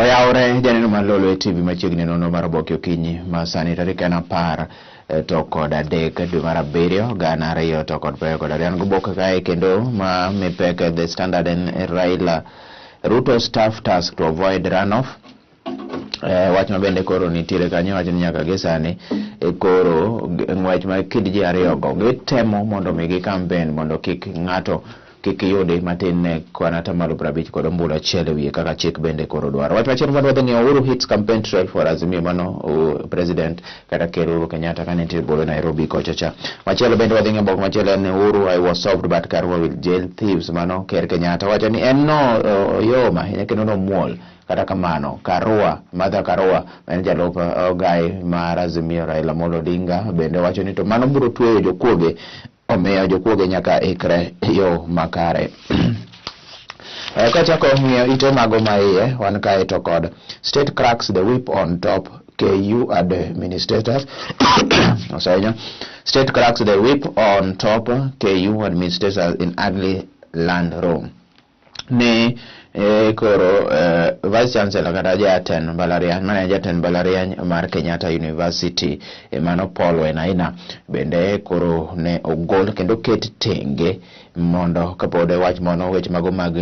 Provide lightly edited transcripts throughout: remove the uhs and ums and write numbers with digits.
Oyawore janeno mar Lolwe TV machiegni nono mar oboke okinyi ma sani tarik en 13 dwe mar 7 2022. An goboke kae kendo ma mipek The Standard en Raila Ruto staff task to avoid runoff. Wach ma bende koro nitiere kanyo wacho ni nyaka gi sani koro ng'wech ma kind ji ariyogo gitemo mondo mi gi campaign mondo kik ng'ato kik yudi matin ne kwan 50% kod ombulu achiel e wiye kaka chik bende koro dwaro. Wach machielo madwa dhi ng'iyo, Uhuru hits campaign trail for Azimio, mano president kata ker Uhuru Kenyatta kane nitie bolo Nairobi kocha cha. Machielo bende wadhi ng'iyo obok machielo en Uhuru, "I was soft but Karua will jail thieves." Mano ker Kenyatta wacho ni en no oyom ahinya kendo nomuol, kata kamano Karua, Martha Karua ma en jalup ogai mar Azimio Raila Amolo Odinga bende wacho ni to mano biro tweyo jokuoge, omiyo jokuoge nyaka ikre yo makare. Kachako ng'iyo ite mago ma iye wan kae to kod state cracks the whip on top KU administrators osenyo state cracks the whip on top KU administrators in ugly land row ni koro vice chancellor kata jatend mbalariany mane en jatend mbalariany mar Kenyatta University, mano Paul Wainaina bende koro ne ogol kendo ket tenge mondo kapod wach mono weche mago mag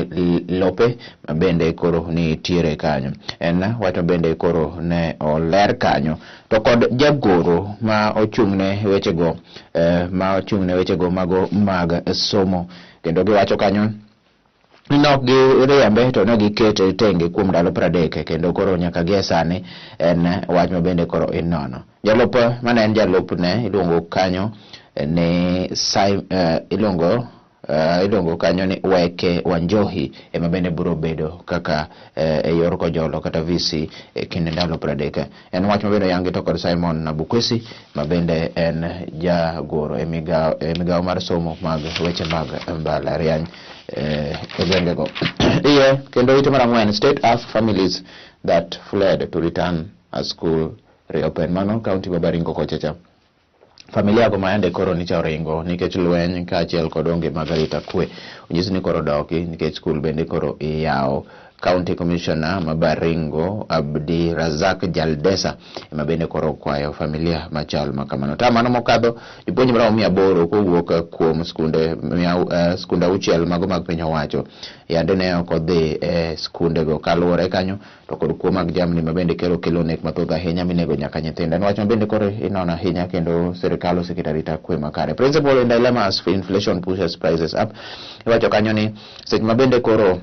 lope ma bende koro nitiere kanyo en wach ma bende koro ne oler kanyo to kod jagoro ma ochung'ne wechego ma ochung'ne wechego mago mag somo kendo giwacho kanyo ni nok giriembe to ne gikete tenge kuom ndalo 30 kendo koro nyaka gie sani en wach ma bende koro inono. Jalup mane en jalupne iluongo kanyo ni iluongo kanyo ni Weke Wanjohi ema bende biro bedo kaka e yor kojolo kata VC e kind ndalo 30. En wach ma bende oyangi to kod Simon Nabukwesi ma bende en jagoro e migawo mar somo mag weche mag mbalariany e gwengego. Iye kendo ite mar 4, state ask families that fled to return as school reopen. Mano county ma Baringo kocha cha. Familia go ma yande koro nicha oringo nikech lweny kaachiel kod onge mag arita kwe onyis ni koro doki nikech skul bende koro iyawo. County Commissioner ma Baringo Abdi Razak Jaldesa ema bende koro okwayo familia machal ma kamano. Ta mano mokadho jopuonj maromo 800 kowuok kuom skunde skunde 6 mago mag piny owacho yande ne ok odhi e skundego kaluwore kanyo to kod kuo mag jamni ma bende kelo nek mathoth ahinya minego nyaka nyithindo. En wach ma bende koro inono ahinya kendo sirikal oseketo arita kwe makare. Principal in dilemma as inflation pushes prices up. Iwacho kanyo ni seche ma bende koro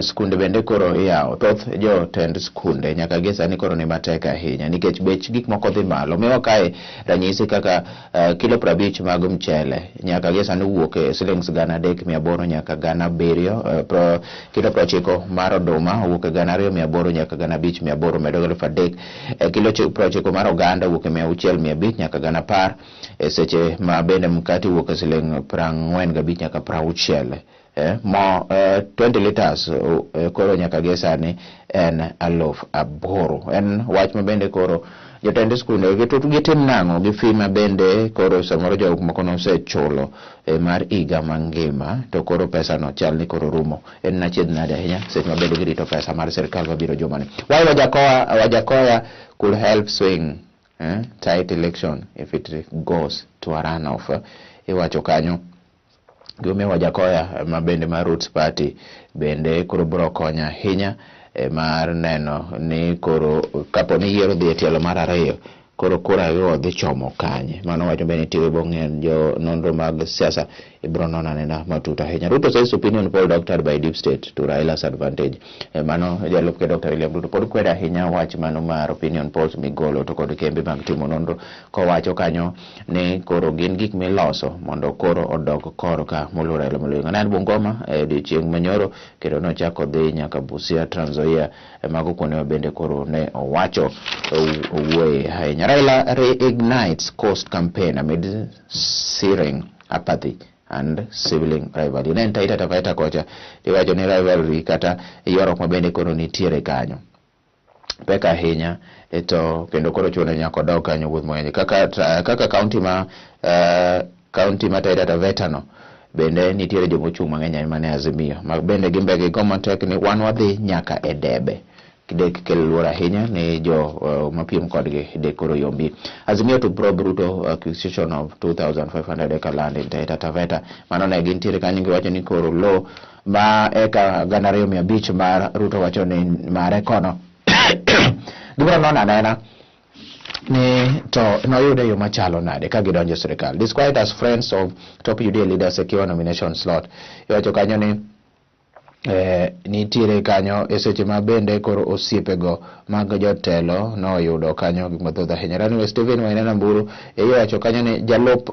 skunde bende koro iyawo, thoth jotend skunde nyaka gie sani koro ni matek ahinya nikech bech gik moko dhi malo. Miwa kae ranyisi kaka kilo 50 mag mchele nyaka gie sani wuok e shillings 3800 nyaka 7,000. Kilo 90 mar oduma owuok e 2800 nyaka 5800, medo gi 3000. Kilo 90 mar oganda owuok e 600 500 nyaka 10,000, e seche ma bende mkati wuok e siling 45 nyaka 60. Mo 20 liters koro nyaka gie sani en 8000. En wach ma bende koro jotend skunde gitim nang'o gi fee ma bende koro samoro jok moko nosechulo mar higa mangima to koro pesa no chal ni koro rumo. En achiedh nade ahinya seche ma bende girito pesa mar sirikal mabiro jumani. Why Wajackoyah could help swing tight election if it goes to a runoff. Iwacho kanyo gimomiyo Wajackoyah ma bende mar Roots Party bende koro biro konyo ahinya mar neno ni koro kapo ni yiero dhi e tielo mar ariyo koro kura go dhi chomo kanye. Mano wacho bende nitiere bong'en jo nonro mag siasa ibiro nono anena matut ahinya. Ruto says opinion poll doctored by deep state to Raila's advantage. Mano jalup ker Dr. William Ruto pod kwedo ahinya wach mano mar opinion polls migolo to kod kembe mag timo nonro kowacho kanyo ni koro gin gik miloso mondo koro odog korka moluor Raila Amolo Odinga. Ne en Bungoma e odiochieng' manyoro kendo nochako dhi nyaka Busia, Trans Nzoia, mago kuonde ma bende koro ne owacho owuoye ahinya. Raila reignites Coast campaign amid searing apathy and sibling rivalry. Ne en Taita Taveta kocha iwacho ni rivalry kata ywaruok ma bende koro nitiere kanyo pek ahinya to kendo koro chuno nyaka odog kanyo wuoth mang'eny kaka county ma Taita Taveta no. Bende nitiere jomochung' mang'eny ahinya mane Azimio ma bende gimbe gigo matek ni wan wadhi nyaka e debe. Dek kelo luor ahinya ni jo mapiem kodgi dek koro yombi. Azimio to probe Ruto acquisition of 2500 acre land in Taita Taveta. Mano ne gintiere kanyo giwacho ni koro lo ma eka 2500 mar Ruto wacho ni mare kono. Gibiro nono anena ni to noyude yo machalo nade ka gidonjo e sirikal. Disquieted as friends of top UDA leaders secure nomination slot. Iwacho kanyo ni nitiere kanyo e seche ma bende koro osiepego mag jotelo noyudo kanyo gik mathoth ahinya. Runway Stephen Wainaina Mburu iwacho kanyo ni jalup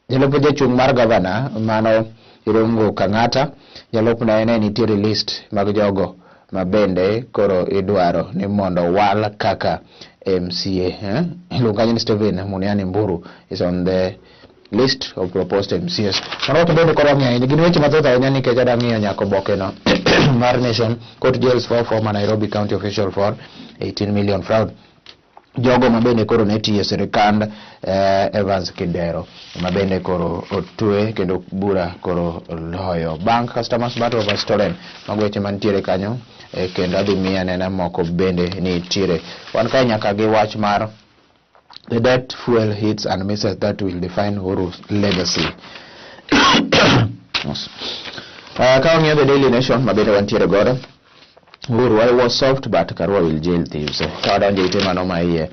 jachung' mar gavana mano Irungu Kang'ata, jalupne ne nitiere list mag jogo ma bende koro idwaro ni mondo wal kaka MCA. Iluongo kanyo ni Stephen Muniani Mburu is on the list of proposed MCAs. Mano wach bende koro wang'iyo ahinya. Gin weche mathoth ahinya nikech adwa ng'iyo nyaka oboke no mar Nation. Court jails four former Nairobi County official for 18 million fraud. Jogo ma bende koro ne tiyo e sirikand Evans Kidero ma bende koro otwe kendo bura koro loyo. Bank customers battle over stolen. Mago weche mantiere kanyo kendo adhi miyi anena moko bende nitiere. Wan kae nyaka gi wach mar the debt fuel hits and misses that will define Uhuru's legacy. Ka wang'iyo the Daily Nation ma bende wantiere godo, Uhuru, "I was soft but Karua will jail thieves." Ka wadonjo ite mano ma iye,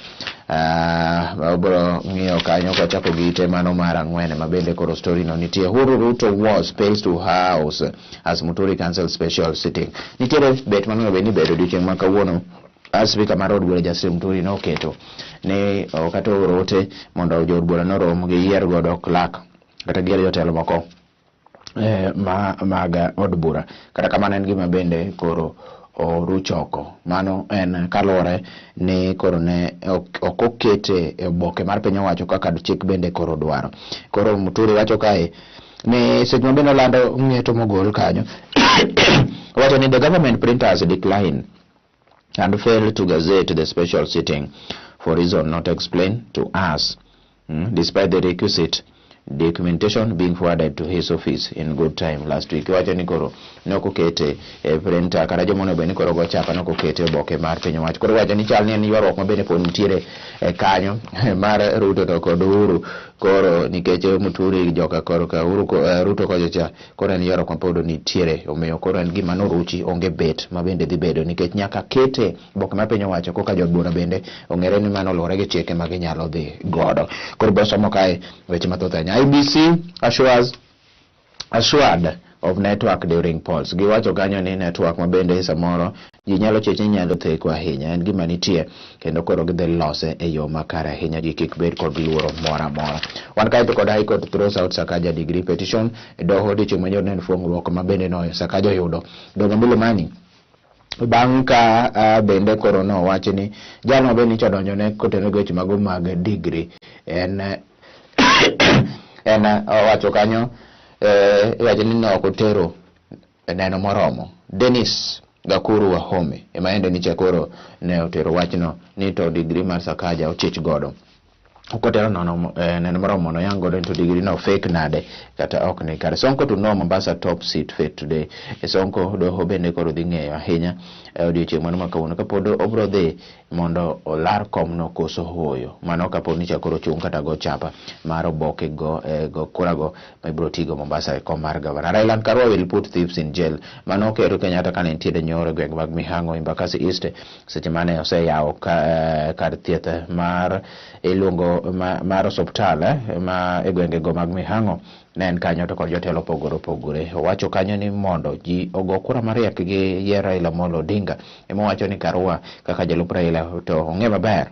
wabiro ng'iyo kanyo kwachako gi ite mano mar ang'wen ma bende koro story no nitie. Uhuru Ruto was pays to house as Muturi cancel special sitting. Nitiere bet mano bed ni bedo odiochieng' ma kawuono as speaker mar od bura Justin Muturi noketo ni kata ooro ote mondo jood bura norom giyier godo clerk kata giyier jotelo moko ma mag od bura. Kata kamano en gima bende koro oruch oko. Mano en kaluwore ni koro ne ok okete e oboke mar piny owacho kaka chik bende koro dwaro. Koro Muturi wacho kae ni seche ma bende olando ng'eto mogol kanyo, owacho ni the government printers decline and failed to gazette the special sitting for reason not explained to us, despite the requisite documentation being forwarded to his office in good time last week. Iwacho ni koro ne ok okete e printer kata joma onego bed ni koro go chapa ne ok okete e oboke mar piny owacho. Koro iwacho ni chal ni en ywaruok ma bende pod nitiere e kanyo mar Ruto to kod Uhuru. Koro nikech Muturi joka koro ka Uhuru Ruto kocho cha koro en ywaruok ma pod nitiere, omiyo koro en gima noruchi, onge bet ma bende dhi bedo nikech nyaka kete oboke mar piny owacho koka jood bura bende ong'ere ni mano oluwore gi chike ma ginyalo dhi godo. Koro biro somo kae weche mathoth ahinya. IEBC assured of network during polls. Giwacho kanyo ni network ma bende samoro ji nyalo chich ni nyalo theko ahinya en gima nitie kendo koro gidhi lose e yo makare ahinya, ji kik bed kod luoro moro amora. Wan kae to kod High Court throws out Sakaja degree petition. Doho odiochieng' manyoro ne en fuong'ruok ma bende no Sakaja oyudo dogo Milimani bang' ka bende koro nowachi ni jal ma bende nyocha odonjone kotenore gi weche mago mag degree en owacho kanyo, iwacho ni ne ok otero neno moromo. Dennis Gakuru Wahome ema ende nicha koro ne otero wachno ni to degree mar Sakaja ochich godo ok otero nono neno moromo mondo oyang godo ni to degree no fake nade kata ok ni kare. Sonko to know Mombasa top seat fate today. Sonko doho bende koro dhi ng'eyo ahinya e odiochieng' mano ma kawuono kapod obro dhi mondo olar komno koso hoyo. Mano kapo ni koro chung' kata go chapa mar oboke go kura go ma ibiro tigo Mombasa e kom mar gavana. Raila and Karua will put thieves in jail. Mano Ker Kenyatta kane nitiere nyoro e gwenge mag Mihango, Embakasi East, seche mane oseyawo kar thieth mar iluongo mar osuptal ma e gwenge go mag Mihango, ne en kanyo to kod jotelo opogore opogore. Owacho kanyo ni mondo ji ogo kura mariek gi yier Raila Amolo Odinga. Ema owacho ni Karua kaka jalup Raila to ong'e maber.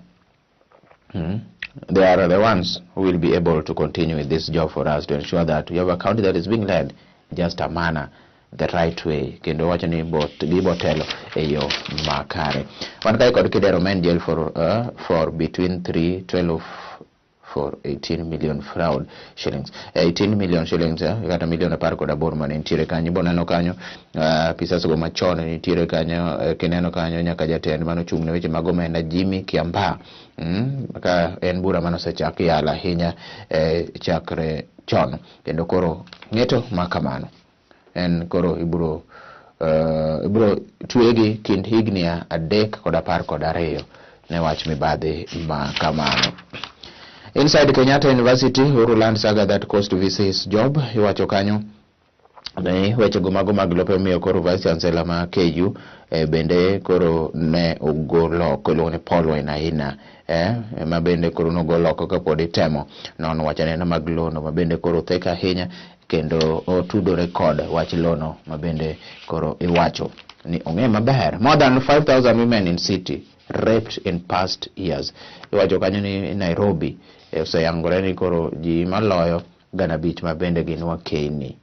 They are the ones who will be able to continue with this job for us to ensure that we have a county that is being led just a manner, the right way. Kendo wacho ni bot gibotelo e yo makare. Wan kae kod Kidero men jail for between 3 12 for 18 million fraud shillings. 18 million shillings kata milion 18 mane nitiere kanyo. Ibo neno kanyo apisas go machon nitiere kanyo, kineno kanyo nyaka jatend mane ochung' ne weche mag omenda Jimmy Kiambaa, ka en bura mane osechak yalo ahinya chakre chon, kendo koro ng'eto ma kamano en koro ibro twegi kind higni 3 kod 12 ne wach mibadhi ma kamano. Inside Kenyatta University, Uhuru Land saga that cost VC his job, iwacho kanyo ni wechego mago mag lope omiyo koro Vice Chancellor ma KU bende koro ne ogol oko, iluongo ni Paul Wainaina, ma bende koro nogol oko kapod itemo nono wach anena mag lono ma bende koro thek ahinya kendo otudore kod wach lono ma bende koro iwacho ni ong'e maber. More than 5,000 women in city raped in past years. Iwacho kanyo ni Nairobi oseyangore ni koro ji maloyo 5,000 ma bende gin wakeyni.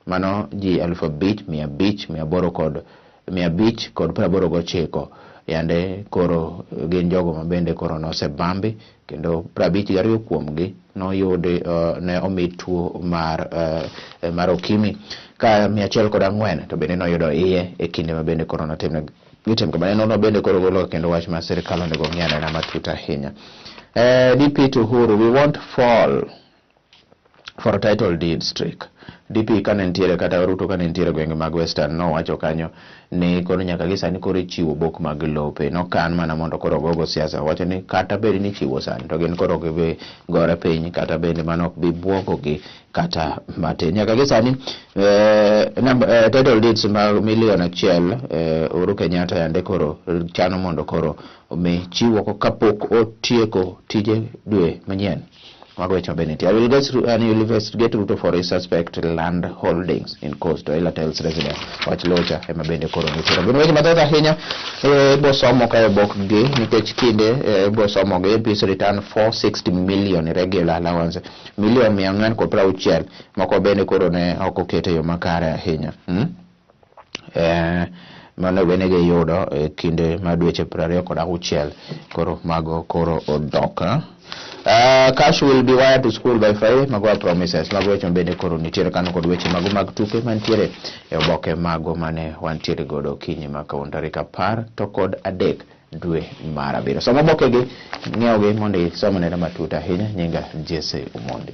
Mano ji 5,500 800 kod 589 yande koro gin jogo ma bende koro nosebambi kendo 52 kuomgi noyudi ne omi tuo mar okimi ka 104 to bende noyudo iye e kinde ma bende koro notimne gitim kamano. Nono bende koro golo kendo wach ma sirikal onego ng'i anena matut ahinya. DP to Uhuru, we won't fall for title deeds trick. DP kane nitiere kata Ruto kane nitiere gwenge mag Western nowacho kanyo ni koro nyaka gi sani koro ichiwo bok mag lope nokan mana mondo koro ogogo siasa. Owacho ni kata bed ni ichiwo sani to gin koro ok gibi gore piny kata bende mano ok bi buogogi kata matin. Nyaka gi sani title deeds mag milion 1 Uhuru Kenyatta yande koro chano mondo koro omi chiwo kapok otieko tije dwe manyien. Mago weche mabende nitie. I will get and you will investigate Ruto for his suspect land holdings in Coast. Raila tells residents. Wach locha ema bende koro nitiere. Gin weche mathoth ahinya ibo somo ka e obok gi nikech kinde ibo somo gi MPs return 460 million irregular allowance. Milion 460 moko bende koro ne ok oket e yo makare ahinya. Mano bende giyudo e kinde ma dweche 26 koro mago koro odok. Cash will be wired to school by Friday, mago are promises. Mago weche mabende koro nitiere kanyo kod weche mago mag tuke mantiere e oboke mago mane wantiere godo okinyi ma kawuono tarik 13 dwe mar 7. Som oboke gi, ng'iew gi mondo isom neno matut ahinya. Nyinga Jesse Omondi.